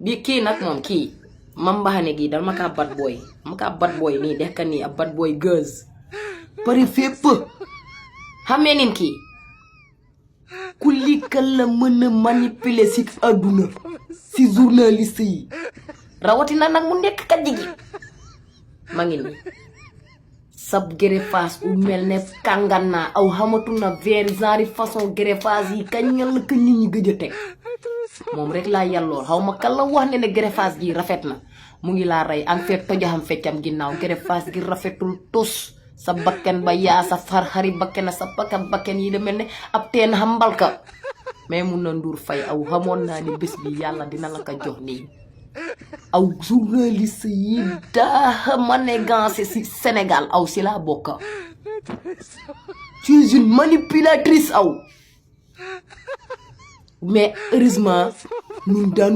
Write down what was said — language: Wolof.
bi kii nag moom kii mambaxane gi dama kaa bad boy nii dekka nii ab bad boy girls pare fépp xamee nin kii ku likkal la mën a manipuler si àdduna si journaliste yi rawatina nag mu nekk kat jigi ma ngi nii sab greffage u mel ne kànganaa aw xamatu na vers genre façon greffage yi kañal ka nit ñi gëj a teg moom rek laa yàllool xaw ma kan la wax ne greffage gi rafet na mu ngi laa rey en fait tojaxam feccam ginnaaw greffage gi rafetul tos sa bakken ba yaa sa far xari bakken sa bakken yi da mel ne ab teen xambalka mais mun na Ndour Faye aw xamoon naa ni bés bi yàlla dina la ko jox nii aw journaliste yi daa manigance si Sénégal aw si laa bokka tu es une manipulatrice aw mais heureusement ñun daan